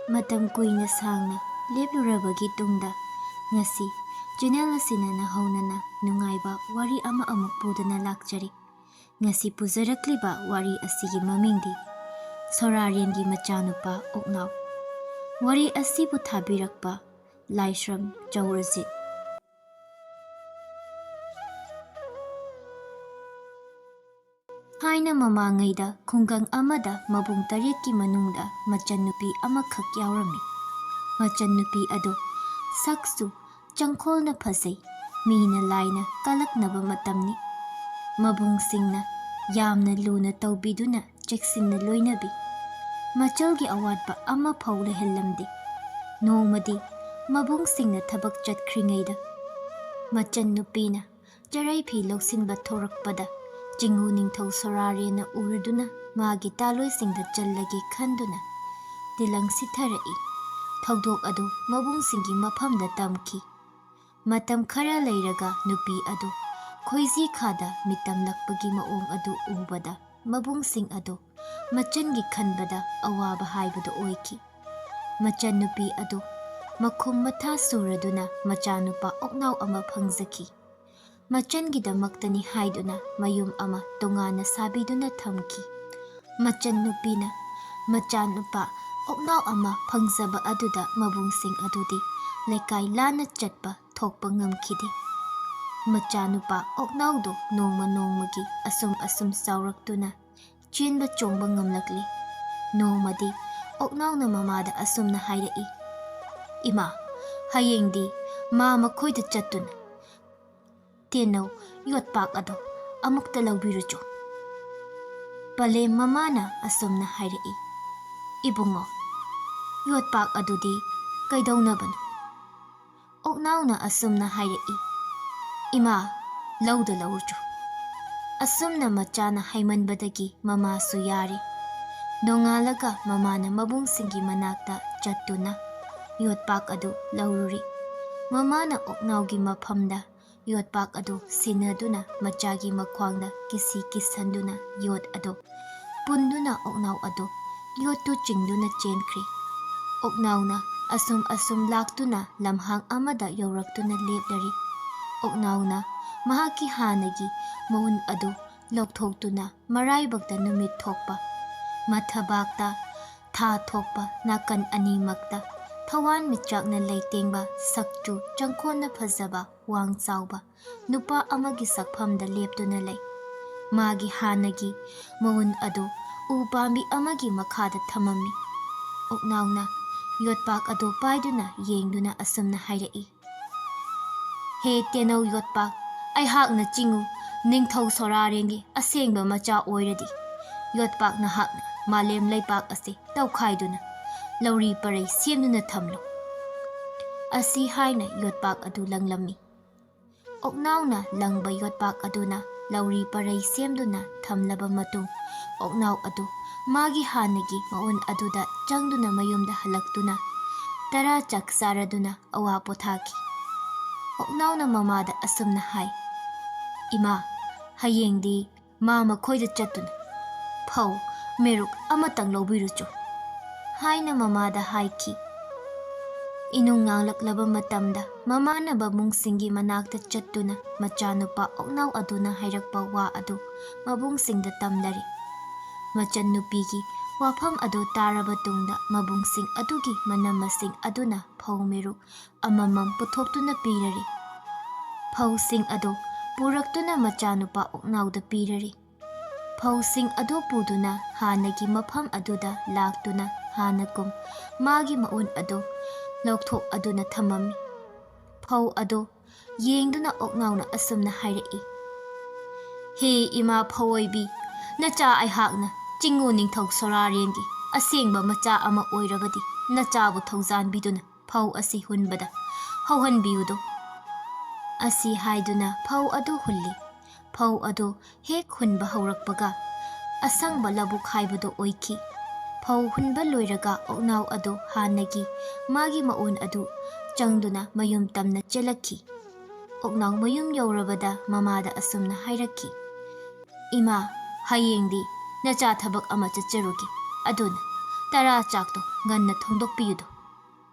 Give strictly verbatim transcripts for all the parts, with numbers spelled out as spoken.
ꯃꯇꯝ ꯀꯨꯏꯅ ꯁꯥꯡꯅ ꯂꯦꯞꯂꯨꯔꯕꯒꯤ ꯇꯨꯡꯗ ꯉꯁꯤ channel ꯑꯁꯤꯅ ꯅꯍꯧꯅꯅ ꯅꯨꯡꯉꯥꯏꯕ ꯋꯥꯔꯤ ꯑꯃ ꯑꯃꯨꯛ ꯄꯨꯗꯨꯅ ꯂꯥꯛꯆꯔꯤ꯫ ꯉꯁꯤ ꯄꯨꯖꯔꯛꯂꯤꯕ ꯋꯥꯔꯤ ꯑꯁꯤꯒꯤ ꯃꯃꯤꯡꯗꯤ ꯁꯣꯔꯥꯔꯦꯟꯒꯤ ꯃꯆꯥꯅꯨꯄꯥ ꯑꯣꯛꯅꯥꯎ꯫ ꯋꯥꯔꯤ ꯑꯁꯤꯕꯨ ꯊꯥꯕꯤꯔꯛꯄ ꯂꯥꯏꯁ꯭ꯔꯝ ꯆꯧꯔꯖꯤꯠ꯫ ꯊꯥꯏꯅ ꯃꯃꯥꯡꯉꯩꯗ ꯈꯨꯡꯒꯪ ꯑꯃꯗ ꯃꯕꯨꯡ ꯇꯔꯦꯠꯀꯤ ꯃꯅꯨꯡꯗ ꯃꯆꯟꯅꯨꯄꯤ ꯑꯃꯈꯛ ꯌꯥꯎꯔꯝꯃꯤ꯫ ꯃꯆꯟꯅꯨꯄꯤ ꯑꯗꯣ ꯁꯛꯁꯨ ꯆꯪꯈꯣꯜꯅ ꯐꯖꯩ, ꯃꯤꯅ ꯂꯥꯏꯅ ꯀꯜꯂꯛꯅꯕ ꯃꯇꯝꯅꯤ꯫ ꯃꯕꯨꯡꯁꯤꯡꯅ ꯌꯥꯝꯅ ꯂꯨꯅ ꯇꯧꯕꯤꯗꯨꯅ ꯆꯦꯛꯁꯤꯟꯅ ꯂꯣꯏꯅꯕꯤ꯫ ꯃꯆꯜꯒꯤ ꯑꯋꯥꯠꯄ ꯑꯃꯐꯥꯎ ꯂꯩꯍꯜꯂꯝꯗꯦ꯫ ꯅꯣꯡꯃꯗꯤ ꯃꯕꯨꯡꯁꯤꯡꯅ ꯊꯕꯛ ꯆꯠꯈ꯭ꯔꯤꯉꯩꯗ ꯃꯆꯟꯅꯨꯄꯤꯅ ꯆꯔꯩ ꯐꯤ ꯂꯧꯁꯤꯟꯕ ꯊꯣꯔꯛꯄꯗ ꯆꯤꯡꯉꯨ ꯅꯤꯡꯊꯧ ꯁꯣꯔꯥꯔꯦꯟꯅ ꯎꯔꯗꯨꯅ ꯃꯥꯒꯤ ꯇꯥꯂꯣꯏꯁꯤꯡꯗ ꯆꯜꯂꯒꯦ ꯈꯟꯗꯨꯅ ꯇꯤꯂꯪ ꯁꯤꯊꯔꯛꯏ꯫ ꯊꯧꯗꯣꯛ ꯑꯗꯨ ꯃꯕꯨꯡꯁꯤꯡꯒꯤ ꯃꯐꯝꯗ ꯇꯝꯈꯤ꯫ ꯃꯇꯝ ꯈꯔ ꯂꯩꯔꯒ ꯅꯨꯄꯤ ꯑꯗꯨ ꯈꯣꯏꯖꯤ ꯈꯥꯗ ꯃꯤꯇꯝꯂꯛꯄꯒꯤ ꯃꯑꯣꯡ ꯑꯗꯨ ꯎꯕꯗ ꯃꯕꯨꯡꯁꯤꯡ ꯑꯗꯨ ꯃꯆꯟꯒꯤ ꯈꯟꯕꯗ ꯑꯋꯥꯕ ꯍꯥꯏꯕꯗꯨ ꯑꯣꯏꯈꯤ꯫ ꯃꯆꯟꯅꯨꯄꯤ ꯑꯗꯨ ꯃꯈꯨꯝ ꯃꯊꯥ ꯁꯨꯔꯗꯨꯅ ꯃꯆꯥꯅꯨꯄꯥ ꯑꯣꯛꯅꯥꯎ ꯑꯃ ꯐꯪꯖꯈꯤ꯫ ꯃꯆꯟꯒꯤꯗꯃꯛꯇꯅꯤ ꯍꯥꯏꯗꯨꯅ ꯃꯌꯨꯝ ꯑꯃ ꯇꯣꯉꯥꯟꯅ ꯁꯥꯕꯤꯗꯨꯅ ꯊꯝꯈꯤ꯫ ꯃꯆꯟꯅꯨꯄꯤꯅ ꯃꯆꯥꯅꯨꯄꯥ ꯑꯣꯛꯅꯥꯎ ꯑꯃ ꯐꯪꯖꯕ ꯑꯗꯨꯗ ꯃꯕꯨꯡꯁꯤꯡ ꯑꯗꯨꯗꯤ ꯂꯩꯀꯥꯏ ꯂꯥꯟꯅ ꯆꯠꯄ ꯊꯣꯛꯄ ꯉꯝꯈꯤꯗꯦ꯫ ꯃꯆꯥꯅꯨꯄꯥ ꯑꯣꯛꯅꯥꯎꯗꯨ ꯅꯣꯡꯃ ꯅꯣꯡꯃꯒꯤ ꯑꯁꯨꯝ ꯑꯁꯨꯝ ꯆꯥꯎꯔꯛꯇꯨꯅ ꯆꯦꯟꯕ ꯆꯣꯡꯕ ꯉꯝꯂꯛꯂꯦ꯫ ꯅꯣꯡꯃꯗꯤ ꯑꯣꯛꯅꯥꯎꯅ ꯃꯃꯥꯗ ꯑꯁꯨꯝꯅ ꯍꯥꯏꯔꯛꯏ, "ꯏꯃꯥ, ꯍꯌꯦꯡꯗꯤ ꯃꯥ ꯃꯈꯣꯏꯗ ꯆꯠꯇꯨꯅ ꯇꯦꯟꯅꯧ ꯌꯣꯠꯄꯥꯛ ꯑꯗꯨ ꯑꯃꯨꯛꯇ ꯂꯧꯕꯤꯔꯨꯆꯣ꯫" ꯄꯂꯦꯝ ꯃꯃꯥꯅ ꯑꯁꯨꯝꯅ ꯍꯥꯏꯔꯛꯏ, "ꯏꯕꯨꯡꯉꯣ, ꯌꯣꯠꯄꯥꯛ ꯑꯗꯨꯗꯤ ꯀꯩꯗꯧꯅꯕꯅꯣ?" ꯑꯣꯛꯅꯥꯎꯅ ꯑꯁꯨꯝꯅ ꯍꯥꯏꯔꯛꯏ, "ꯏꯃꯥ, ꯂꯧꯗ ꯂꯧꯔꯨꯆꯣ꯫" ꯑꯁꯨꯝꯅ ꯃꯆꯥꯅ ꯍꯥꯏꯃꯟꯕꯗꯒꯤ ꯃꯃꯥꯁꯨ ꯌꯥꯔꯦ꯫ ꯅꯣꯡꯉꯥꯜꯂꯒ ꯃꯃꯥꯅ ꯃꯕꯨꯡꯁꯤꯡꯒꯤ ꯃꯅꯥꯛꯇ ꯆꯠꯇꯨꯅ ꯌꯣꯠꯄꯥꯛ ꯑꯗꯨ ꯂꯧꯔꯨꯔꯤ꯫ ꯃꯃꯥꯅ ꯑꯣꯛꯅꯥꯎꯒꯤ ꯃꯐꯝꯗ ꯌꯣꯠꯄꯥꯛ ꯑꯗꯨ ꯁꯤꯟꯅꯗꯨꯅ ꯃꯆꯥꯒꯤ ꯃꯈ꯭ꯋꯥꯡꯗ ꯀꯤꯁꯤ ꯀꯤꯁꯟꯗꯨꯅ ꯌꯣꯠ ꯑꯗꯨ ꯄꯨꯟꯗꯨꯅ ꯑꯣꯛꯅꯥꯎ ꯑꯗꯨ ꯌꯣꯠꯇꯨ ꯆꯤꯡꯗꯨꯅ ꯆꯦꯟꯈ꯭ꯔꯦ꯫ ꯑꯣꯛꯅꯥꯎꯅ ꯑꯁꯨꯝ ꯑꯁꯨꯝ ꯂꯥꯛꯇꯨꯅ ꯂꯝꯍꯥꯡ ꯑꯃꯗ ꯌꯧꯔꯛꯇꯨꯅ ꯂꯦꯞꯂꯔꯤ꯫ ꯑꯣꯛꯅꯥꯎꯅ ꯃꯍꯥꯛꯀꯤ ꯍꯥꯟꯅꯒꯤ ꯃꯎꯟ ꯑꯗꯨ ꯂꯧꯊꯣꯛꯇꯨꯅ ꯃꯔꯥꯏꯕꯛꯇ ꯅꯨꯃꯤꯠ ꯊꯣꯛꯄ, ꯃꯊꯕꯥꯛꯇ ꯊꯥ ꯊꯣꯛꯄ, ꯅꯥꯀꯟ ꯑꯅꯤꯃꯛꯇ ꯊꯋꯥꯟ ꯃꯤꯆꯥꯛꯅ ꯂꯩꯇꯦꯡꯕ, ꯁꯛꯆꯨ ꯆꯪꯈꯣꯟꯅ ꯐꯖꯕ, ꯋꯥꯡ ꯆꯥꯎꯕ ꯅꯨꯄꯥ ꯑꯃꯒꯤ ꯁꯛꯐꯝꯗ ꯂꯦꯞꯇꯨꯅ ꯂꯩ꯫ ꯃꯥꯒꯤ ꯍꯥꯟꯅꯒꯤ ꯃꯎꯟ ꯑꯗꯨ ꯎ ꯄꯥꯝꯕꯤ ꯑꯃꯒꯤ ꯃꯈꯥꯗ ꯊꯝꯃꯝꯃꯤ꯫ ꯑꯣꯛꯅꯥꯎꯅ ꯌꯣꯠꯄꯥꯛ ꯑꯗꯨ ꯄꯥꯏꯗꯨꯅ ꯌꯦꯡꯗꯨꯅ ꯑꯁꯨꯝꯅ ꯍꯥꯏꯔꯛꯏ, "ꯍꯦ ꯇꯦꯅꯧ ꯌꯣꯠꯄꯥꯛ, ꯑꯩꯍꯥꯛꯅ ꯆꯤꯡꯉꯨ ꯅꯤꯡꯊꯧ ꯁꯣꯔꯥꯔꯦꯟꯒꯤ ꯑꯁꯦꯡꯕ ꯃꯆꯥ ꯑꯣꯏꯔꯗꯤ, ꯌꯣꯠꯄꯥꯛ ꯅꯍꯥꯛꯅ ꯃꯥꯂꯦꯝ ꯂꯩꯄꯥꯛ ꯑꯁꯤ ꯇꯧꯈꯥꯏꯗꯨꯅ ꯂꯧꯔꯤ ꯄꯔꯩ ꯁꯦꯝꯗꯨꯅ ꯊꯝꯂꯨ"꯫ ꯑꯁꯤ ꯍꯥꯏꯅ ꯌꯣꯠꯄꯥꯛ ꯑꯗꯨ ꯂꯪꯂꯝꯃꯤ꯫ ꯑꯣꯛꯅꯥꯎꯅ ꯂꯪꯕ ꯌꯣꯠꯄꯥꯛ ꯑꯗꯨꯅ ꯂꯧꯔꯤ ꯄꯔꯩ ꯁꯦꯝꯗꯨꯅ ꯊꯝꯂꯕ ꯃꯇꯨꯡ, ꯑꯣꯛꯅꯥꯎ ꯑꯗꯨ ꯃꯥꯒꯤ ꯍꯥꯟꯅꯒꯤ ꯃꯎꯟ ꯑꯗꯨꯗ ꯆꯪꯗꯨꯅ ꯃꯌꯨꯝꯗ ꯍꯜꯂꯛꯇꯨꯅ ꯇꯔꯥ ꯆꯥꯛ ꯆꯥꯔꯗꯨꯅ ꯑꯋꯥ ꯄꯣꯊꯥꯈꯤ꯫ ꯑꯣꯛꯅꯥꯎꯅ ꯃꯃꯥꯗ ꯑꯁꯨꯝꯅ ꯍꯥꯏ, "ꯏꯃꯥ, ꯍꯌꯦꯡꯗꯤ ꯃꯥ ꯃꯈꯣꯏꯗ ꯆꯠꯇꯨꯅ ꯐꯧ ꯃꯦꯔꯨꯛ ꯑꯃꯇꯪ ꯂꯧꯕꯤꯔꯨꯆꯣ" ꯍꯥꯏꯅ ꯃꯃꯥꯗ ꯍꯥꯏꯈꯤ꯫ ꯏꯅꯨꯡ ꯉꯥꯡꯂꯛꯂꯕ ꯃꯇꯝꯗ ꯃꯃꯥꯅ ꯃꯕꯨꯡꯁꯤꯡꯒꯤ ꯃꯅꯥꯛꯇ ꯆꯠꯇꯨꯅ ꯃꯆꯥꯅꯨꯄꯥ ꯑꯣꯛꯅꯥꯎ ꯑꯗꯨꯅ ꯍꯥꯏꯔꯛꯄ ꯋꯥ ꯑꯗꯨ ꯃꯕꯨꯡꯁꯤꯡꯗ ꯇꯝꯂꯔꯤ꯫ ꯃꯆꯟꯅꯨꯄꯤꯒꯤ ꯋꯥꯐꯝ ꯑꯗꯨ ꯇꯥꯔꯕ ꯇꯨꯡꯗ ꯃꯕꯨꯡꯁꯤꯡ ꯑꯗꯨꯒꯤ ꯃꯅꯝ ꯃꯁꯤꯡ ꯑꯗꯨꯅ ꯐꯧ ꯃꯦꯔꯨꯛ ꯑꯃꯃꯝ ꯄꯨꯊꯣꯛꯇꯨꯅ ꯄꯤꯔꯔꯤ꯫ ꯐꯧꯁꯤꯡ ꯑꯗꯨ ꯄꯨꯔꯛꯇꯨꯅ ꯃꯆꯥꯅꯨꯄꯥ ꯑꯣꯛꯅꯥꯎꯗ ꯄꯤꯔꯔꯤ꯫ ꯐꯧꯁꯤꯡ ꯑꯗꯨ ꯄꯨꯗꯨꯅ ꯍꯥꯟꯅꯒꯤ ꯃꯐꯝ ꯑꯗꯨꯗ ꯂꯥꯛꯇꯨꯅ ꯍꯥꯟꯅꯒꯨꯝ ꯃꯥꯒꯤ ꯃꯎꯟ ꯑꯗꯨ ꯂꯧꯊꯣꯛ ꯑꯗꯨꯅ ꯊꯝꯃꯝꯃꯤ꯫ ꯐꯧ ꯑꯗꯨ ꯌꯦꯡꯗꯨꯅ ꯑꯣꯛꯅꯥꯎꯅ ꯑꯁꯨꯝꯅ ꯍꯥꯏꯔꯛꯏ, "ꯍꯦ ꯏꯃꯥ ꯐꯧ ꯑꯣꯏꯕꯤ, ꯅꯆꯥ ꯑꯩꯍꯥꯛꯅ ꯆꯤꯡꯉꯨ ꯅꯤꯡꯊꯧ ꯁꯣꯔꯥꯔꯦꯟꯒꯤ ꯑꯁꯦꯡꯕ ꯃꯆꯥ ꯑꯃ ꯑꯣꯏꯔꯕꯗꯤ ꯅꯆꯥꯕꯨ ꯊꯧꯖꯥꯟꯕꯤꯗꯨꯅ ꯐꯧ ꯑꯁꯤ ꯍꯨꯟꯕꯗ ꯍꯧꯍꯟꯕꯤꯌꯨꯗꯣ" ꯑꯁꯤ ꯍꯥꯏꯗꯨꯅ ꯐꯧ ꯑꯗꯨ ꯍꯨꯜꯂꯤ꯫ ꯐꯧ ꯑꯗꯨ ꯍꯦꯛ ꯍꯨꯟꯕ ꯍꯧꯔꯛꯄꯒ ꯑꯁꯪꯕ ꯂꯧꯕꯨꯛ ꯍꯥꯏꯕꯗꯨ ꯑꯣꯏꯈꯤ꯫ ꯐꯧ ꯍꯨꯟꯕ ꯂꯣꯏꯔꯒ ꯑꯣꯛꯅꯥꯎ ꯑꯗꯨ ꯍꯥꯟꯅꯒꯤ ꯃꯥꯒꯤ ꯃꯎꯟ ꯑꯗꯨ ꯆꯪꯗꯨꯅ ꯃꯌꯨꯝ ꯇꯝꯅ ꯆꯦꯜꯂꯛꯈꯤ꯫ ꯑꯣꯛꯅꯥꯎ ꯃꯌꯨꯝ ꯌꯧꯔꯕꯗ ꯃꯃꯥꯗ ꯑꯁꯨꯝꯅ ꯍꯥꯏꯔꯛꯈꯤ, "ꯏꯃꯥ, ꯍꯌꯦꯡꯗꯤ ꯅꯆꯥ ꯊꯕꯛ ꯑꯃ ꯆꯠꯆꯔꯨꯒꯦ꯫ ꯑꯗꯨꯅ "ꯇꯔꯥ ꯆꯥꯛꯇꯣ ꯉꯟꯅ ꯊꯣꯡꯗꯣꯛꯄꯤꯌꯨꯗꯣ"꯫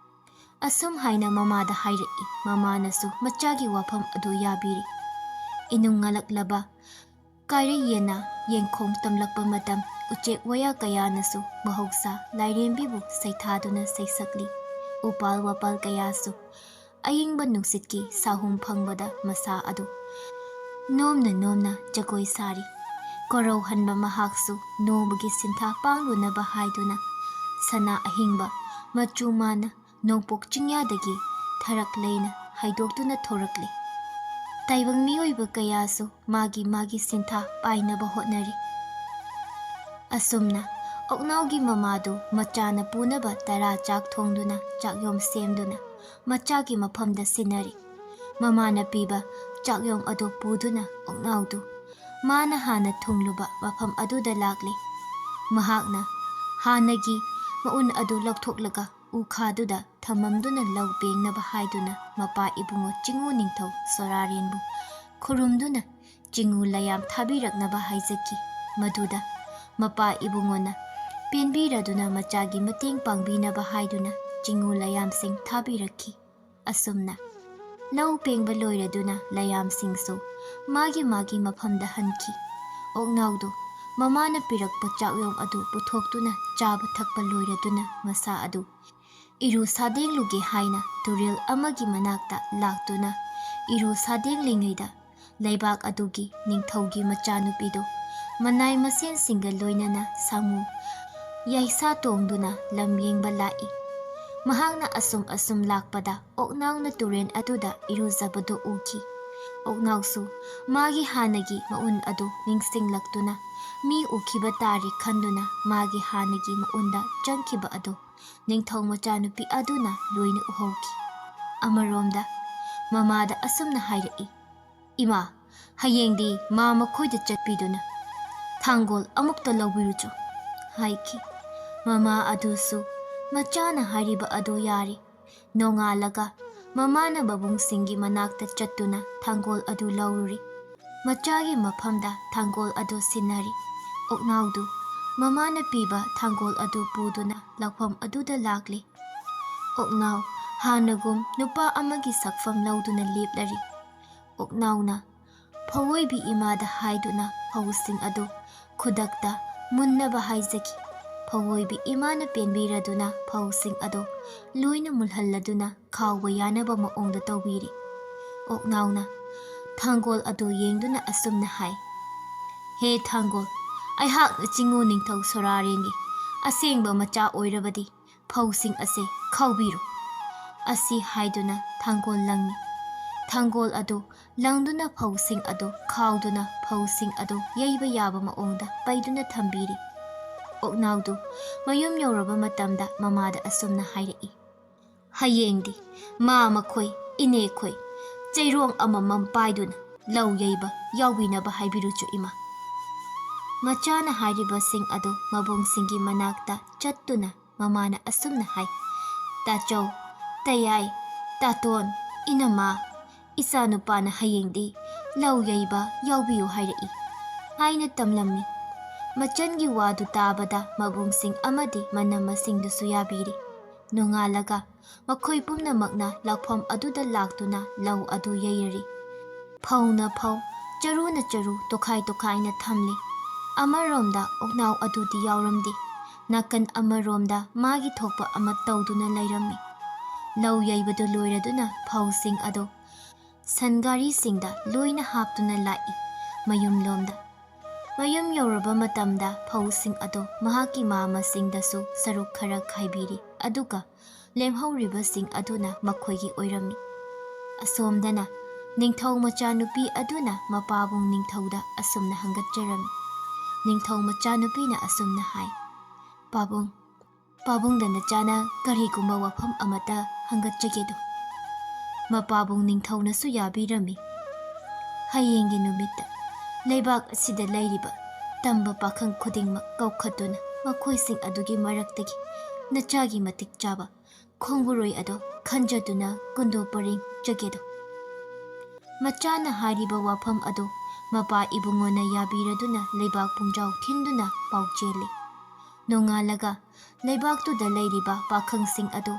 ꯑꯁꯨꯝ ꯍꯥꯏꯅ ꯃꯃꯥꯗ ꯍꯥꯏꯔꯛꯏ꯫ ꯃꯃꯥꯅꯁꯨ ꯃꯆꯥꯒꯤ ꯋꯥꯐꯝ ꯑꯗꯨ ꯌꯥꯕꯤꯔꯤ꯫ ꯏꯅꯨꯡ ꯉꯂꯛꯂꯕ ꯀꯥꯏꯔꯩ ꯌꯦꯟꯅ ꯌꯦꯡꯈꯣꯡ ꯇꯝꯂꯛꯄ ꯃꯇꯝ, ꯎꯆꯦꯛ ꯋꯥꯌꯥ ꯀꯌꯥꯅꯁꯨ ꯃꯍꯧꯁꯥ ꯂꯥꯏꯔꯦꯝꯕꯤꯕꯨ ꯁꯩꯊꯥꯗꯨꯅ ꯁꯩꯁꯛꯂꯤ꯫ ꯎꯄꯥꯜ ꯋꯥꯄꯥꯜ ꯀꯌꯥꯁꯨ ꯑꯏꯪꯕ ꯅꯨꯡꯁꯤꯠꯀꯤ ꯁꯥꯍꯨꯝ ꯐꯪꯕꯗ ꯃꯁꯥ ꯑꯗꯨ ꯅꯣꯝꯅ ꯅꯣꯝꯅ ꯖꯒꯣꯏ ꯁꯥꯔꯤ꯫ ꯀꯣꯔꯧꯍꯟꯕ ꯃꯍꯥꯛꯁꯨ ꯅꯣꯡꯃꯒꯤ ꯁꯤꯟꯊꯥ ꯄꯥꯡꯂꯨꯅꯕ ꯍꯥꯏꯗꯨꯅ ꯁꯅꯥ ꯑꯍꯤꯡꯕ ꯃꯆꯨ ꯃꯥꯅ ꯅꯣꯡꯄꯣꯛ ꯆꯤꯡꯌꯥꯗꯒꯤ ꯊꯔꯛ ꯂꯩꯅ ꯍꯥꯏꯗꯣꯛꯇꯨꯅ ꯊꯣꯔꯛꯂꯤ꯫ ꯇꯥꯏꯕꯪ ꯃꯤꯑꯣꯏꯕ ꯀꯌꯥꯁꯨ ꯃꯥꯒꯤ ꯃꯥꯒꯤ ꯁꯤꯟꯊꯥ ꯄꯥꯏꯅꯕ ꯍꯣꯠꯅꯔꯤ꯫ ꯑꯁꯨꯝꯅ ꯑꯣꯛꯅꯥꯎꯒꯤ ꯃꯃꯥꯗꯨ ꯃꯆꯥꯅ ꯄꯨꯅꯕ ꯇꯔꯥ ꯆꯥꯛ ꯊꯣꯡꯗꯨꯅ, ꯆꯥꯛꯌꯣꯝ ꯁꯦꯝꯗꯨꯅ ꯃꯆꯥꯒꯤ ꯃꯐꯝꯗ ꯁꯤꯟꯅꯔꯤ꯫ ꯃꯃꯥꯅ ꯄꯤꯕ ꯆꯥꯛꯌꯣꯝ ꯑꯗꯨ ꯄꯨꯗꯨꯅ ꯑꯣꯛꯅꯥꯎꯗꯨ ꯃꯥꯅ ꯍꯥꯟꯅ ꯊꯨꯡꯂꯨꯕ ꯃꯐꯝ ꯑꯗꯨꯗ ꯂꯥꯛꯂꯤ꯫ ꯃꯍꯥꯛꯅ ꯍꯥꯟꯅꯒꯤ ꯃꯎꯟ ꯑꯗꯨ ꯂꯧꯊꯣꯛꯂꯒ ꯎ ꯈꯥꯗꯨꯗ ꯊꯝꯃꯝꯗꯨꯅ ꯂꯧ ꯄꯦꯡꯅꯕ ꯍꯥꯏꯗꯨꯅ ꯃꯄꯥ ꯏꯕꯨꯡꯉꯣ ꯆꯤꯡꯉꯨ ꯅꯤꯡꯊꯧ ꯁꯣꯔꯥꯔꯦꯟꯕꯨ ꯈꯨꯔꯨꯝꯗꯨꯅ ꯆꯤꯡꯉꯨ ꯂꯌꯥꯝ ꯊꯥꯕꯤꯔꯛꯅꯕ ꯍꯥꯏꯖꯈꯤ꯫ ꯃꯗꯨꯗ ꯃꯄꯥ ꯏꯕꯨꯡꯉꯣꯅ ꯄꯦꯟꯕꯤꯔꯗꯨꯅ ꯃꯆꯥꯒꯤ ꯃꯇꯦꯡ ꯄꯥꯡꯕꯤꯅꯕ ꯍꯥꯏꯗꯨꯅ ꯆꯤꯡꯉꯨ ꯂꯌꯥꯝꯁꯤꯡ ꯊꯥꯕꯤꯔꯛꯈꯤ꯫ ꯑꯁꯨꯝꯅ ꯂꯧ ꯄꯦꯡꯕ ꯂꯣꯏꯔꯗꯨꯅ ꯂꯌꯥꯝꯁꯤꯡꯁꯨ ꯃꯥꯒꯤ ꯃꯥꯒꯤ ꯃꯐꯝꯗ ꯍꯟꯈꯤ꯫ ꯑꯣꯛꯅꯥꯎꯗꯨ ꯃꯃꯥꯅ ꯄꯤꯔꯛꯄ ꯆꯥꯛꯌꯣꯝ ꯑꯗꯨ ꯄꯨꯊꯣꯛꯇꯨꯅ ꯆꯥꯕ ꯊꯛꯄ ꯂꯣꯏꯔꯗꯨꯅ ꯃꯁꯥ ꯑꯗꯨ ꯏꯔꯨ ꯁꯥꯗꯦꯡꯂꯨꯒꯦ ꯍꯥꯏꯅ ꯇꯨꯔꯦꯜ ꯑꯃꯒꯤ ꯃꯅꯥꯛꯇ ꯂꯥꯛꯇꯨꯅ ꯏꯔꯨ ꯁꯥꯗꯦꯡꯂꯤꯉꯩꯗ ꯂꯩꯕꯥꯛ ꯑꯗꯨꯒꯤ ꯅꯤꯡꯊꯧꯒꯤ ꯃꯆꯥꯅꯨꯄꯤꯗꯨ ꯃꯅꯥꯏ ꯃꯁꯦꯟꯁꯤꯡꯒ ꯂꯣꯏꯅꯅ ꯁꯥꯃꯨ ꯌꯥꯏꯁꯥ ꯇꯣꯡꯗꯨꯅ ꯂꯝ ꯌꯦꯡꯕ ꯂꯥꯛꯏ꯫ ꯃꯍꯥꯛꯅ ꯑꯁꯨꯝ ꯑꯁꯨꯝ ꯂꯥꯛꯄꯗ ꯑꯣꯛꯅꯥꯎꯅ ꯇꯨꯔꯦꯜ ꯑꯗꯨꯗ ꯏꯔꯨꯖꯕꯗꯨ ꯎꯈꯤ꯫ ꯑꯣꯛꯅꯥꯎꯁꯨ ꯃꯥꯒꯤ ꯍꯥꯟꯅꯒꯤ ꯃꯎꯟ ꯑꯗꯨ ꯅꯤꯡꯁꯤꯡꯂꯛꯇꯨꯅ ꯃꯤ ꯎꯈꯤꯕ ꯇꯥꯔꯦ ꯈꯟꯗꯨꯅ ꯃꯥꯒꯤ ꯍꯥꯟꯅꯒꯤ ꯃꯎꯟꯗ ꯆꯪꯈꯤꯕ ꯑꯗꯨ ꯅꯤꯡꯊꯧ ꯃꯆꯥꯅꯨꯄꯤ ꯑꯗꯨꯅ ꯂꯣꯏꯅ ꯎꯍꯧꯈꯤ꯫ ꯑꯃꯔꯣꯝꯗ ꯃꯃꯥꯗ ꯑꯁꯨꯝꯅ ꯍꯥꯏꯔꯛꯏ, "ꯏꯃꯥ, ꯍꯌꯦꯡꯗꯤ ꯃꯥ ꯃꯈꯣꯏꯗ ꯆꯠꯄꯤꯗꯨꯅ ꯊꯥꯡꯒꯣꯜ ꯑꯃꯨꯛꯇ ꯂꯧꯕꯤꯔꯨꯆꯣ" ꯍꯥꯏꯈꯤ꯫ ꯃꯃꯥ ꯑꯗꯨꯁꯨ ꯃꯆꯥꯅ ꯍꯥꯏꯔꯤꯕ ꯑꯗꯨ ꯌꯥꯔꯦ꯫ ꯅꯣꯡꯉꯥꯜꯂꯒ ꯃꯃꯥꯅ ꯃꯕꯨꯡꯁꯤꯡꯒꯤ ꯃꯅꯥꯛꯇ ꯆꯠꯇꯨꯅ ꯊꯥꯡꯒꯣꯜ ꯑꯗꯨ ꯂꯧꯔꯨꯔꯤ꯫ ꯃꯆꯥꯒꯤ ꯃꯐꯝꯗ ꯊꯥꯡꯒꯣꯜ ꯑꯗꯨ ꯁꯤꯟꯅꯔꯤ꯫ ꯑꯣꯛꯅꯥꯎꯗꯨ ꯃꯃꯥꯅ ꯄꯤꯕ ꯊꯥꯡꯒꯣꯜ ꯑꯗꯨ ꯄꯨꯗꯨꯅ ꯂꯧꯐꯝ ꯑꯗꯨꯗ ꯂꯥꯛꯂꯤ꯫ ꯑꯣꯛꯅꯥꯎ ꯍꯥꯟꯅꯒꯨꯝ ꯅꯨꯄꯥ ꯑꯃꯒꯤ ꯁꯛꯐꯝ ꯂꯧꯗꯨꯅ ꯂꯦꯞꯂꯔꯤ꯫ ꯑꯣꯛꯅꯥꯎꯅ ꯐꯧꯑꯣꯏꯕꯤ ꯏꯃꯥꯗ ꯍꯥꯏꯗꯨꯅ ꯐꯧꯁꯤꯡ ꯑꯗꯨ ꯈꯨꯗꯛꯇ ꯃꯨꯟꯅꯕ ꯍꯥꯏꯖꯈꯤ꯫ ꯐꯧꯑꯣꯏꯕꯤ ꯏꯃꯥꯅ ꯄꯦꯟꯕꯤꯔꯗꯨꯅ ꯐꯧꯁꯤꯡ ꯑꯗꯨ ꯂꯣꯏꯅ ꯃꯨꯜꯍꯜꯂꯗꯨꯅ ꯈꯥꯎꯕ ꯌꯥꯅꯕ ꯃꯑꯣꯡꯗ ꯇꯧꯕꯤꯔꯤ꯫ ꯑꯣꯛꯅꯥꯎꯅ ꯊꯥꯡꯒꯣꯜ ꯑꯗꯨ ꯌꯦꯡꯗꯨꯅ ꯑꯁꯨꯝꯅ ꯍꯥꯏ, "ꯍꯦ ꯊꯥꯡꯒꯣꯜ, ꯑꯩꯍꯥꯛꯅ ꯆꯤꯡꯉꯨ ꯅꯤꯡꯊꯧ ꯁꯣꯔꯥꯔꯦꯟꯒꯤ ꯑꯁꯦꯡꯕ ꯃꯆꯥ ꯑꯣꯏꯔꯕꯗꯤ ꯐꯧꯁꯤꯡ ꯑꯁꯦ ꯈꯥꯎꯕꯤꯔꯣ"꯫ ꯑꯁꯤ ꯍꯥꯏꯗꯨꯅ ꯊꯥꯡꯒꯣꯜ ꯂꯪꯉꯤ꯫ ꯊꯥꯡꯒꯣꯜ ꯑꯗꯨ ꯂꯪꯗꯨꯅ ꯐꯧꯁꯤꯡ ꯑꯗꯨ ꯈꯥꯎꯗꯨꯅ ꯐꯧꯁꯤꯡ ꯑꯗꯨ ꯌꯩꯕ ꯌꯥꯕ ꯃꯑꯣꯡꯗ ꯄꯩꯗꯨꯅ ꯊꯝꯕꯤꯔꯤ꯫ ꯑꯣꯛꯅꯥꯎꯗꯨ ꯃꯌꯨꯝ ꯌꯧꯔꯕ ꯃꯇꯝꯗ ꯃꯃꯥꯗ ꯑꯁꯨꯝꯅ ꯍꯥꯏꯔꯛꯏ, "ꯍꯌꯦꯡꯗꯤ ꯃꯥ ꯃꯈꯣꯏ, ꯏꯅꯦꯈꯣꯏ ꯆꯩꯔꯣꯡ ꯑꯃꯃꯝ ꯄꯥꯏꯗꯨꯅ ꯂꯧ ꯌꯩꯕ ꯌꯥꯎꯕꯤꯅꯕ ꯍꯥꯏꯕꯤꯔꯨꯆꯣ ꯏꯃꯥ"꯫ ꯃꯆꯥꯅ ꯍꯥꯏꯔꯤꯕꯁꯤꯡ ꯑꯗꯨ ꯃꯕꯨꯡꯁꯤꯡꯒꯤ ꯃꯅꯥꯛꯇ ꯆꯠꯇꯨꯅ ꯃꯃꯥꯅ ꯑꯁꯨꯝꯅ ꯍꯥꯏ, "ꯇꯥꯆꯧ, ꯇꯌꯥꯏ, ꯇꯥꯇꯣꯟ, ꯏꯅꯝꯃ, ꯏꯆꯥꯅꯨꯄꯥꯅ ꯍꯌꯦꯡꯗꯤ ꯂꯧ ꯌꯩꯕ ꯌꯥꯎꯕꯤꯌꯨ ꯍꯥꯏꯔꯛꯏ" ꯍꯥꯏꯅ ꯇꯝꯂꯝꯃꯤ꯫ ꯃꯆꯟꯒꯤ ꯋꯥꯗꯨ ꯇꯥꯕꯗ ꯃꯕꯨꯡꯁꯤꯡ ꯑꯃꯗꯤ ꯃꯅꯝꯃꯁꯤꯡꯗꯨꯁꯨ ꯌꯥꯕꯤꯔꯤ꯫ ꯅꯣꯡꯉꯥꯜꯂꯒ ꯃꯈꯣꯏ ꯄꯨꯝꯅꯃꯛꯅ ꯂꯧꯐꯝ ꯑꯗꯨꯗ ꯂꯥꯛꯇꯨꯅ ꯂꯧ ꯑꯗꯨ ꯌꯩꯔꯔꯤ꯫ ꯐꯧꯅ ꯐꯧ, ꯆꯔꯨꯅ ꯆꯔꯨ ꯇꯣꯈꯥꯏ ꯇꯣꯈꯥꯏꯅ ꯊꯝꯂꯤ꯫ ꯑꯃꯔꯣꯝꯗ ꯑꯣꯛꯅꯥꯎ ꯑꯗꯨꯗꯤ ꯌꯥꯎꯔꯝꯗꯦ꯫ ꯅꯥꯀꯟ ꯑꯃꯔꯣꯝꯗ ꯃꯥꯒꯤ ꯊꯣꯛꯄ ꯑꯃ ꯇꯧꯗꯨꯅ ꯂꯩꯔꯝꯃꯤ꯫ ꯂꯧ ꯌꯩꯕꯗꯨ ꯂꯣꯏꯔꯗꯨꯅ ꯐꯧꯁꯤꯡ ꯑꯗꯨ ꯁꯟ ꯒꯥꯔꯤꯁꯤꯡꯗ ꯂꯣꯏꯅ ꯍꯥꯞꯇꯨꯅ ꯂꯥꯛꯏ ꯃꯌꯨꯝꯂꯣꯝꯗ꯫ ꯃꯌꯨꯝ ꯌꯧꯔꯕ ꯃꯇꯝꯗ ꯐꯧꯁꯤꯡ ꯑꯗꯨ ꯃꯍꯥꯛꯀꯤ ꯃꯥꯝꯃꯁꯤꯡꯗꯁꯨ ꯁꯔꯨꯛ ꯈꯔ ꯈꯥꯏꯕꯤꯔꯤ, ꯑꯗꯨꯒ ꯂꯦꯝꯍꯧꯔꯤꯕꯁꯤꯡ ꯑꯗꯨꯅ ꯃꯈꯣꯏꯒꯤ ꯑꯣꯏꯔꯝꯃꯤ꯫ ꯑꯁꯣꯝꯗꯅ ꯅꯤꯡꯊꯧ ꯃꯆꯥꯅꯨꯄꯤ ꯑꯗꯨꯅ ꯃꯄꯥꯕꯨꯡ ꯅꯤꯡꯊꯧꯗ ꯑꯁꯨꯝꯅ ꯍꯪꯒꯠꯆꯔꯝꯃꯤ꯫ ꯅꯤꯡꯊꯧ ꯃꯆꯥꯅꯨꯄꯤꯅ ꯑꯁꯨꯝꯅ ꯍꯥꯏ, "ꯄꯥꯕꯨꯡ, ꯄꯥꯕꯨꯡꯗ ꯅꯆꯥꯅ ꯀꯔꯤꯒꯨꯝꯕ ꯋꯥꯐꯝ ꯑꯃꯠꯇ ꯍꯪꯒꯠꯆꯒꯦꯗꯣ"꯫ ꯃꯄꯥꯕꯨꯡ ꯅꯤꯡꯊꯧꯅꯁꯨ ꯌꯥꯕꯤꯔꯝꯃꯤ꯫ "ꯍꯌꯦꯡꯒꯤ ꯅꯨꯃꯤꯠꯇ ꯂꯩꯕꯥꯛ ꯑꯁꯤꯗ ꯂꯩꯔꯤꯕ ꯇꯝꯕ ꯄꯥꯈꯪ ꯈꯨꯗꯤꯡꯃꯛ ꯀꯧꯈꯠꯇꯨꯅ ꯃꯈꯣꯏꯁꯤꯡ ꯑꯗꯨꯒꯤ ꯃꯔꯛꯇꯒꯤ ꯅꯆꯥꯒꯤ ꯃꯇꯤꯛ ꯆꯥꯕ ꯈꯣꯡꯕꯨꯔꯣꯏ ꯑꯗꯣ ꯈꯟꯖꯗꯨꯅ ꯀꯨꯟꯗꯣ ꯄꯔꯤꯡ ꯆꯒꯦꯗꯣ"꯫ ꯃꯆꯥꯅ ꯍꯥꯏꯔꯤꯕ ꯋꯥꯐꯝ ꯑꯗꯨ ꯃꯄꯥ ꯏꯕꯨꯡꯉꯣꯅ ꯌꯥꯕꯤꯔꯗꯨꯅ ꯂꯩꯕꯥꯛ ꯄꯨꯡꯖꯥꯎ ꯊꯤꯟꯗꯨꯅ ꯄꯥꯎ ꯆꯦꯜꯂꯤ꯫ ꯅꯣꯡꯉꯥꯜꯂꯒ ꯂꯩꯕꯥꯛꯇꯨꯗ ꯂꯩꯔꯤꯕ ꯄꯥꯈꯪꯁꯤꯡ ꯑꯗꯨ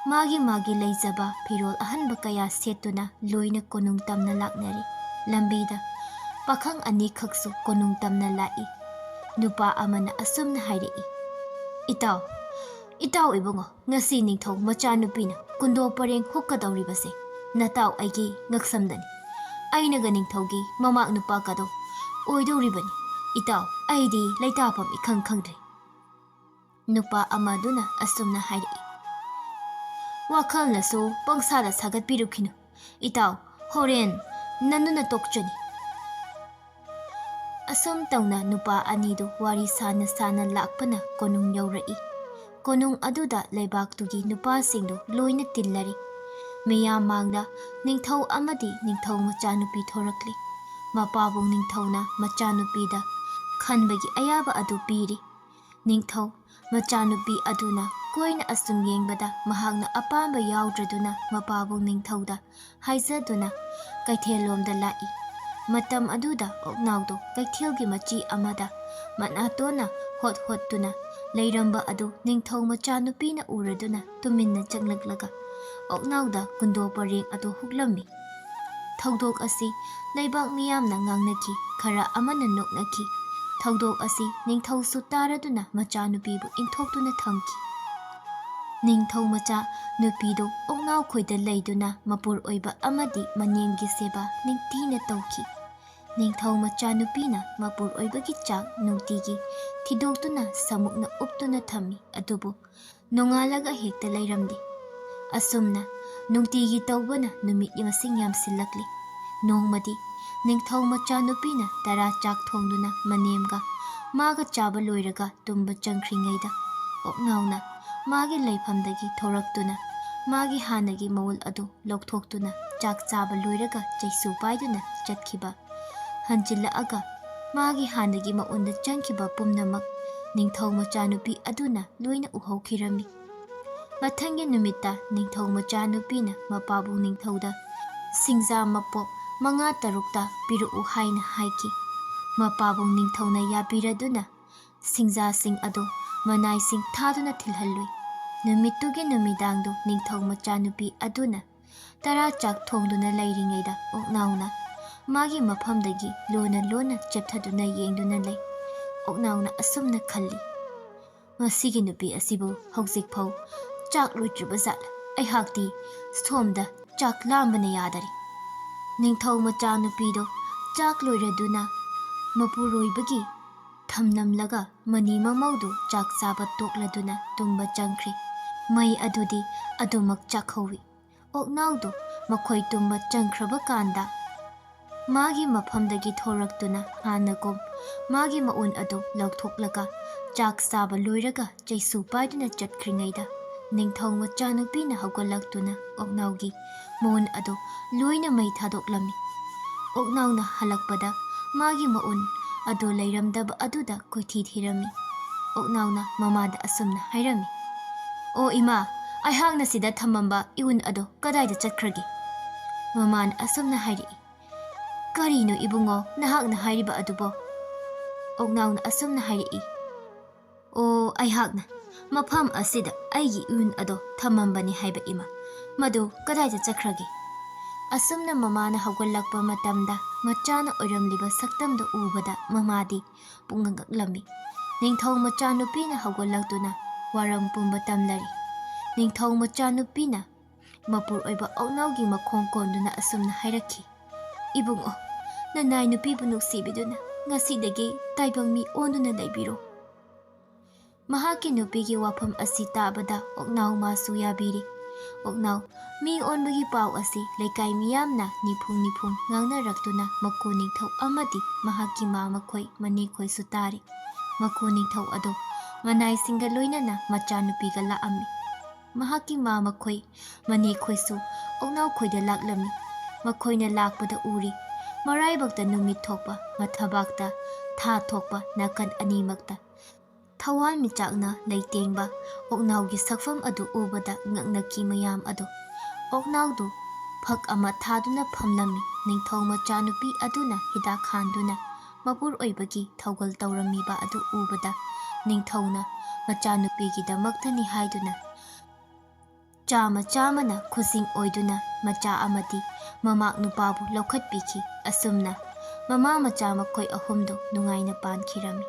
ꯃꯥꯒꯤ ꯃꯥꯒꯤ ꯂꯩꯖꯕ ꯐꯤꯔꯣꯜ ꯑꯍꯟꯕ ꯀꯌꯥ ꯁꯦꯠꯇꯨꯅ ꯂꯣꯏꯅ ꯀꯣꯅꯨꯡ ꯇꯝꯅ ꯂꯥꯛꯅꯔꯤ꯫ ꯂꯝꯕꯤꯗ ꯄꯥꯈꯪ ꯑꯅꯤꯈꯛꯁꯨ ꯀꯣꯅꯨꯡ ꯇꯝꯅ ꯂꯥꯛꯏ꯫ ꯅꯨꯄꯥ ꯑꯃꯅ ꯑꯁꯨꯝꯅ ꯍꯥꯏꯔꯛꯏ, "ꯏꯇꯥꯎ, ꯏꯇꯥꯎ ꯏꯕꯨꯡꯉꯣ, ꯉꯁꯤ ꯅꯤꯡꯊꯧ ꯃꯆꯥꯅꯨꯄꯤꯅ ꯀꯨꯟꯗꯣ ꯄꯔꯦꯡ ꯍꯨꯛꯀꯗꯧꯔꯤꯕꯁꯦ ꯅꯇꯥꯎ ꯑꯩꯒꯤ ꯉꯛꯁꯝꯗꯅꯤ꯫ ꯑꯩꯅꯒ ꯅꯤꯡꯊꯧꯒꯤ ꯃꯃꯥꯛ ꯅꯨꯄꯥꯒꯗꯣ ꯑꯣꯏꯗꯧꯔꯤꯕꯅꯤ꯫ ꯏꯇꯥꯎ, ꯑꯩꯗꯤ ꯂꯩꯇꯥꯐꯝ ꯏꯈꯪ ꯈꯪꯗ꯭ꯔꯦ꯫" ꯅꯨꯄꯥ ꯑꯃꯗꯨꯅ ꯑꯁꯨꯝꯅ ꯍꯥꯏꯔꯛꯏ, "ꯋꯥꯈꯜꯅꯁꯨ ꯄꯪꯁꯥꯗ ꯁꯥꯒꯠꯄꯤꯔꯨꯈꯤꯅꯨ ꯏꯇꯥꯎ, ꯍꯣꯔꯦꯟ ꯅꯟꯗꯨꯅ ꯇꯣꯛꯆꯅꯤ꯫" ꯑꯁꯨꯝ ꯇꯧꯅ ꯅꯨꯄꯥ ꯑꯅꯤꯗꯨ ꯋꯥꯔꯤ ꯁꯥꯅ ꯁꯥꯅ ꯂꯥꯛꯄꯅ ꯀꯣꯅꯨꯡ ꯌꯧꯔꯛꯏ꯫ ꯀꯣꯅꯨꯡ ꯑꯗꯨꯗ ꯂꯩꯕꯥꯛꯇꯨꯒꯤ ꯅꯨꯄꯥꯁꯤꯡꯗꯨ ꯂꯣꯏꯅ ꯇꯤꯜꯂꯔꯤ꯫ ꯃꯤꯌꯥꯝ ꯃꯥꯡꯗ ꯅꯤꯡꯊꯧ ꯑꯃꯗꯤ ꯅꯤꯡꯊꯧ ꯃꯆꯥꯅꯨꯄꯤ ꯊꯣꯔꯛꯂꯤ꯫ ꯃꯄꯥꯕꯨꯡ ꯅꯤꯡꯊꯧꯅ ꯃꯆꯥꯅꯨꯄꯤꯗ ꯈꯟꯕꯒꯤ ꯑꯌꯥꯕ ꯑꯗꯨ ꯄꯤꯔꯤ꯫ ꯅꯤꯡꯊꯧ ꯃꯆꯥꯅꯨꯄꯤ ꯑꯗꯨꯅ ꯀꯣꯏꯅ ꯑꯁꯨꯝ ꯌꯦꯡꯕꯗ ꯃꯍꯥꯛꯅ ꯑꯄꯥꯝꯕ ꯌꯥꯎꯗ꯭ꯔꯗꯨꯅ ꯃꯄꯥꯕꯨꯡ ꯅꯤꯡꯊꯧꯗ ꯍꯥꯏꯖꯗꯨꯅ ꯀꯩꯊꯦꯜꯂꯣꯝꯗ ꯂꯥꯛꯏ꯫ ꯃꯇꯝ ꯑꯗꯨꯗ ꯑꯣꯛꯅꯥꯎꯗꯣ ꯀꯩꯊꯦꯜꯒꯤ ꯃꯆꯤ ꯑꯃꯗ ꯃꯅꯥꯇꯣꯟꯅ ꯍꯣꯠ ꯍꯣꯠꯇꯨꯅ ꯂꯩꯔꯝꯕ ꯑꯗꯨ ꯅꯤꯡꯊꯧ ꯃꯆꯥꯅꯨꯄꯤꯅ ꯎꯔꯗꯨꯅ ꯇꯨꯃꯤꯟꯅ ꯆꯪꯂꯛꯂꯒ ꯑꯣꯛꯅꯥꯎꯗ ꯀꯨꯟꯗꯣ ꯄꯔꯦꯡ ꯑꯗꯨ ꯍꯨꯛꯂꯝꯃꯤ꯫ ꯊꯧꯗꯣꯛ ꯑꯁꯤ ꯂꯩꯕꯥꯛ ꯃꯤꯌꯥꯝꯅ ꯉꯥꯡꯅꯈꯤ, ꯈꯔ ꯑꯃꯅ ꯅꯣꯛꯅꯈꯤ꯫ ꯊꯧꯗꯣꯛ ꯑꯁꯤ ꯅꯤꯡꯊꯧꯁꯨ ꯇꯥꯔꯗꯨꯅ ꯃꯆꯥꯅꯨꯄꯤꯕꯨ ꯏꯟꯊꯣꯛꯇꯨꯅ ꯊꯝꯈꯤ꯫ ꯅꯤꯡꯊꯧ ꯃꯆꯥ ꯅꯨꯄꯤꯗꯨ ꯑꯣꯛꯅꯥꯎ ꯈꯣꯏꯗ ꯂꯩꯗꯨꯅ ꯃꯄꯨꯔ ꯑꯣꯏꯕ ꯑꯃꯗꯤ ꯃꯅꯦꯝꯒꯤ ꯁꯦꯕꯥ ꯅꯤꯡꯊꯤꯅ ꯇꯧꯈꯤ꯫ ꯅꯤꯡꯊꯧ ꯃꯆꯥ ꯅꯨꯄꯤꯅ ꯃꯄꯨꯔ ꯑꯣꯏꯕꯒꯤ ꯆꯥꯛ ꯅꯨꯡꯇꯤꯒꯤ ꯊꯤꯗꯣꯛꯇꯨꯅ ꯁꯃꯨꯛꯅ ꯎꯞꯇꯨꯅ ꯊꯝꯃꯤ, ꯑꯗꯨꯕꯨ ꯅꯣꯡꯉꯥꯜꯂꯒ ꯍꯦꯛꯇ ꯂꯩꯔꯝꯗꯦ꯫ ꯑꯁꯨꯝꯅ ꯅꯨꯡꯇꯤꯒꯤ ꯇꯧꯕꯅ ꯅꯨꯃꯤꯠ ꯃꯁꯤꯡ ꯌꯥꯝꯁꯤꯜꯂꯛꯂꯤ꯫ ꯅꯣꯡꯃꯗꯤ ꯅꯤꯡꯊꯧ ꯃꯆꯥ ꯅꯨꯄꯤꯅ ꯇꯔꯥ ꯆꯥꯛ ꯊꯣꯡꯗꯨꯅ ꯃꯅꯦꯝꯒ ꯃꯥꯒ ꯆꯥꯕ ꯂꯣꯏꯔꯒ ꯇꯨꯝꯕ ꯆꯪꯈ꯭ꯔꯤꯉꯩꯗ ꯑꯣꯛꯅꯥꯎꯅ ꯃꯥꯒꯤ ꯂꯩꯐꯝꯗꯒꯤ ꯊꯣꯔꯛꯇꯨꯅ ꯃꯥꯒꯤ ꯍꯥꯟꯅꯒꯤ ꯃꯑꯣꯜ ꯑꯗꯨ ꯂꯧꯊꯣꯛꯇꯨꯅ ꯆꯥꯛ ꯆꯥꯕ ꯂꯣꯏꯔꯒ ꯆꯩꯁꯨ ꯄꯥꯏꯗꯨꯅ ꯆꯠꯈꯤꯕ꯫ ꯍꯟꯖꯤꯜꯂꯛꯑꯒ ꯃꯥꯒꯤ ꯍꯥꯟꯅꯒꯤ ꯃꯑꯣꯟꯗ ꯆꯪꯈꯤꯕ ꯄꯨꯝꯅꯃꯛ ꯅꯤꯡꯊꯧ ꯃꯆꯥꯅꯨꯄꯤ ꯑꯗꯨꯅ ꯂꯣꯏꯅ ꯎꯍꯧꯈꯤꯔꯝꯃꯤ꯫ ꯃꯊꯪꯒꯤ ꯅꯨꯃꯤꯠꯇ ꯅꯤꯡꯊꯧ ꯃꯆꯥꯅꯨꯄꯤꯅ ꯃꯄꯥꯕꯨꯡ ꯅꯤꯡꯊꯧꯗ ꯁꯤꯡꯖꯥ ꯃꯄꯣꯞ ꯃꯉꯥ ꯇꯔꯨꯛꯇ ꯄꯤꯔꯛꯎ ꯍꯥꯏꯅ ꯍꯥꯏꯈꯤ꯫ ꯃꯄꯥꯕꯨꯡ ꯅꯤꯡꯊꯧꯅ ꯌꯥꯕꯤꯔꯗꯨꯅ ꯁꯤꯡꯖꯥꯁꯤꯡ ꯑꯗꯨ ꯃꯅꯥꯏꯁꯤꯡ ꯊꯥꯗꯨꯅ ꯊꯤꯜꯍꯜꯂꯨꯏ꯫ ꯅꯨꯃꯤꯠꯇꯨꯒꯤ ꯅꯨꯃꯤꯗꯥꯡꯗꯨ ꯅꯤꯡꯊꯧ ꯃꯆꯥꯅꯨꯄꯤ ꯑꯗꯨꯅ ꯇꯔꯥ ꯆꯥꯛ ꯊꯣꯡꯗꯨꯅ ꯂꯩꯔꯤꯉꯩꯗ ꯑꯣꯛꯅꯥꯎꯅ ꯃꯥꯒꯤ ꯃꯐꯝꯗꯒꯤ ꯂꯣꯟꯅ ꯂꯣꯟꯅ ꯆꯦꯞꯊꯗꯨꯅ ꯌꯦꯡꯗꯨꯅ ꯂꯩ꯫ ꯑꯣꯛꯅꯥꯎꯅ ꯑꯁꯨꯝꯅ ꯈꯜꯂꯤ, "ꯃꯁꯤꯒꯤ ꯅꯨꯄꯤ ꯑꯁꯤꯕꯨ ꯍꯧꯖꯤꯛꯐꯥꯎ ꯆꯥꯛ ꯂꯣꯏꯗ꯭ꯔꯤꯕ ꯖꯥꯠꯂ? ꯑꯩꯍꯥꯛꯇꯤ ꯁꯣꯝꯗ ꯆꯥꯛ ꯂꯥꯝꯕꯅ ꯌꯥꯗꯔꯦ꯫" ꯅꯤꯡꯊꯧ ꯃꯆꯥꯅꯨꯄꯤꯗꯣ ꯆꯥꯛ ꯂꯣꯏꯔꯗꯨꯅ ꯃꯄꯨꯔꯣꯏꯕꯒꯤ ꯊꯝꯂꯝꯂꯒ ꯃꯅꯤ ꯃꯃꯧꯗꯨ ꯆꯥꯛ ꯆꯥꯕ ꯇꯣꯛꯂꯗꯨꯅ ꯇꯨꯝꯕ ꯆꯪꯈ꯭ꯔꯦ꯫ ꯃꯩ ꯑꯗꯨꯗꯤ ꯑꯗꯨꯃꯛ ꯆꯥꯛꯍꯧꯏ꯫ ꯑꯣꯛꯅꯥꯎꯗꯨ ꯃꯈꯣꯏ ꯇꯨꯝꯕ ꯆꯪꯈ꯭ꯔꯕ ꯀꯥꯟꯗ ꯃꯥꯒꯤ ꯃꯐꯝꯗꯒꯤ ꯊꯣꯔꯛꯇꯨꯅ ꯍꯥꯟꯅꯒꯨꯝ ꯃꯥꯒꯤ ꯃꯎꯟ ꯑꯗꯨ ꯂꯧꯊꯣꯛꯂꯒ ꯆꯥꯛ ꯆꯥꯕ ꯂꯣꯏꯔꯒ ꯆꯩꯁꯨ ꯄꯥꯏꯗꯨꯅ ꯆꯠꯈ꯭ꯔꯤꯉꯩꯗ ꯅꯤꯡꯊꯧ ꯃꯆꯥꯅꯨꯄꯤꯅ ꯍꯧꯒꯠꯂꯛꯇꯨꯅ ꯑꯣꯛꯅꯥꯎꯒꯤ ꯃꯎꯟ ꯑꯗꯨ ꯂꯣꯏꯅ ꯃꯩ ꯊꯥꯗꯣꯛꯂꯝꯃꯤ꯫ ꯑꯣꯛꯅꯥꯎꯅ ꯍꯜꯂꯛꯄꯗ ꯃꯥꯒꯤ ꯃꯎꯟ ꯑꯗꯨ ꯂꯩꯔꯝꯗꯕ ꯑꯗꯨꯗ ꯀꯣꯏꯊꯤ ꯊꯤꯔꯝꯃꯤ꯫ ꯑꯣꯛꯅꯥꯎꯅ ꯃꯃꯥꯗ ꯑꯁꯨꯝꯅ ꯍꯥꯏꯔꯝꯃꯤ, "ꯑꯣ ꯏꯃꯥ, ꯑꯩꯍꯥꯛꯅ ꯁꯤꯗ ꯊꯝꯃꯝꯕ ꯏꯎꯟ ꯑꯗꯣ ꯀꯗꯥꯏꯗ ꯆꯠꯈ꯭ꯔꯒꯦ?" ꯃꯃꯥꯅ ꯑꯁꯨꯝꯅ ꯍꯥꯏꯔꯛꯏ, "ꯀꯔꯤꯅꯣ ꯏꯕꯨꯡꯉꯣ ꯅꯍꯥꯛꯅ ꯍꯥꯏꯔꯤꯕ ꯑꯗꯨꯕꯣ?" ꯑꯣꯛꯅꯥꯎꯅ ꯑꯁꯨꯝꯅ ꯍꯥꯏꯔꯛꯏ, "ꯑꯣ, ꯑꯩꯍꯥꯛꯅ ꯃꯐꯝ ꯑꯁꯤꯗ ꯑꯩꯒꯤ ꯏꯎꯟ ꯑꯗꯣ ꯊꯝꯃꯝꯕꯅꯤ ꯍꯥꯏꯕ ꯏꯃꯥ꯫ ꯃꯗꯨ ꯀꯗꯥꯏꯗ ꯆꯠꯈ꯭ꯔꯒꯦ?" ꯑꯁꯨꯝꯅ ꯃꯃꯥꯅ ꯍꯧꯒꯠꯂꯛꯄ ꯃꯇꯝꯗ ꯃꯆꯥꯅ ꯑꯣꯏꯔꯝꯂꯤꯕ ꯁꯛꯇꯝꯗꯨ ꯎꯕꯗ ꯃꯃꯥꯗꯤ ꯄꯨꯡꯉꯛ ꯉꯛꯂꯝꯃꯤ꯫ ꯅꯤꯡꯊꯧ ꯃꯆꯥꯅꯨꯄꯤꯅ ꯍꯧꯒꯠꯂꯛꯇꯨꯅ ꯋꯥꯔꯝ ꯄꯨꯝꯕ ꯇꯝꯂꯔꯤ꯫ ꯅꯤꯡꯊꯧ ꯃꯆꯥꯅꯨꯄꯤꯅ ꯃꯄꯨꯔ ꯑꯣꯏꯕ ꯑꯣꯛꯅꯥꯎꯒꯤ ꯃꯈꯣꯡ ꯀꯣꯟꯗꯨꯅ ꯑꯁꯨꯝꯅ ꯍꯥꯏꯔꯛꯈꯤ, "ꯏꯕꯨꯡꯉꯣ, ꯅꯅꯥꯏ ꯅꯨꯄꯤꯕꯨ ꯅꯨꯡꯁꯤꯕꯤꯗꯨꯅ ꯉꯁꯤꯗꯒꯤ ꯇꯥꯏꯕꯪ ꯃꯤ ꯑꯣꯟꯗꯨꯅ ꯂꯩꯕꯤꯔꯣ꯫" ꯃꯍꯥꯛꯀꯤ ꯅꯨꯄꯤꯒꯤ ꯋꯥꯐꯝ ꯑꯁꯤ ꯇꯥꯕꯗ ꯑꯣꯛꯅꯥꯎ ꯃꯥꯁꯨ ꯌꯥꯕꯤꯔꯤ꯫ ꯑꯣꯛꯅꯥꯎ ꯃꯤ ꯑꯣꯟꯕꯒꯤ ꯄꯥꯎ ꯑꯁꯤ ꯂꯩꯀꯥꯏ ꯃꯤꯌꯥꯝꯅ ꯅꯤꯐꯨꯡ ꯅꯤꯐꯨꯡ ꯉꯥꯡꯅꯔꯛꯇꯨꯅ ꯃꯀꯨ ꯅꯤꯡꯊꯧ ꯑꯃꯗꯤ ꯃꯍꯥꯛꯀꯤ ꯃꯥ ꯃꯈꯣꯏ ꯃꯅꯦꯈꯣꯏꯁꯨ ꯇꯥꯔꯤ꯫ ꯃꯀꯨ ꯅꯤꯡꯊꯧ ꯑꯗꯣ ꯃꯅꯥꯏꯁꯤꯡꯒ ꯂꯣꯏꯅꯅ ꯃꯆꯥꯅꯨꯄꯤꯒ ꯂꯥꯛꯑꯝꯃꯤ꯫ ꯃꯍꯥꯛꯀꯤ ꯃꯥ ꯃꯈꯣꯏ ꯃꯅꯦꯈꯣꯏꯁꯨ ꯑꯣꯛꯅꯥꯎꯈꯣꯏꯗ ꯂꯥꯛꯂꯝꯃꯤ꯫ ꯃꯈꯣꯏꯅ ꯂꯥꯛꯄꯗ ꯎꯔꯤ, ꯃꯔꯥꯏꯕꯛꯇ ꯅꯨꯃꯤꯠ ꯊꯣꯛꯄ, ꯃꯊꯕꯥꯛꯇ ꯊꯥ ꯊꯣꯛꯄ, ꯅꯥꯀꯟ ꯑꯅꯤꯃꯛꯇ ꯊꯋꯥꯟꯃꯤꯆꯥꯛꯅ ꯂꯩꯇꯦꯡꯕ ꯑꯣꯛꯅꯥꯎꯒꯤ ꯁꯛꯐꯝ ꯑꯗꯨ ꯎꯕꯗ ꯉꯛꯅꯈꯤ ꯃꯌꯥꯝ ꯑꯗꯨ꯫ ꯑꯣꯛꯅꯥꯎꯗꯨ ꯐꯛ ꯑꯃ ꯊꯥꯗꯨꯅ ꯐꯝꯂꯝꯃꯤ꯫ ꯅꯤꯡꯊꯧ ꯃꯆꯥꯅꯨꯄꯤ ꯑꯗꯨꯅ ꯍꯤꯗꯥꯛ ꯍꯥꯟꯗꯨꯅ ꯃꯄꯨꯔꯣꯏꯕꯒꯤ ꯊꯧꯒꯜ ꯇꯧꯔꯝꯃꯤꯕ ꯑꯗꯨ ꯎꯕꯗ ꯅꯤꯡꯊꯧꯅ ꯃꯆꯥꯅꯨꯄꯤꯒꯤꯗꯃꯛꯇꯅꯤ ꯍꯥꯏꯗꯨꯅ ꯆꯥꯃ ꯆꯥꯃꯅ ꯈꯨꯖꯤꯡ ꯑꯣꯏꯗꯨꯅ ꯃꯆꯥ ꯑꯃꯗꯤ ꯃꯃꯥꯛ ꯅꯨꯄꯥꯕꯨ ꯂꯧꯈꯠꯄꯤꯈꯤ꯫ ꯑꯁꯨꯝꯅ ꯃꯃꯥ ꯃꯆꯥ ꯃꯈꯣꯏ ꯑꯍꯨꯝꯗꯨ ꯅꯨꯡꯉꯥꯏꯅ ꯄꯥꯟꯈꯤꯔꯝꯃꯤ꯫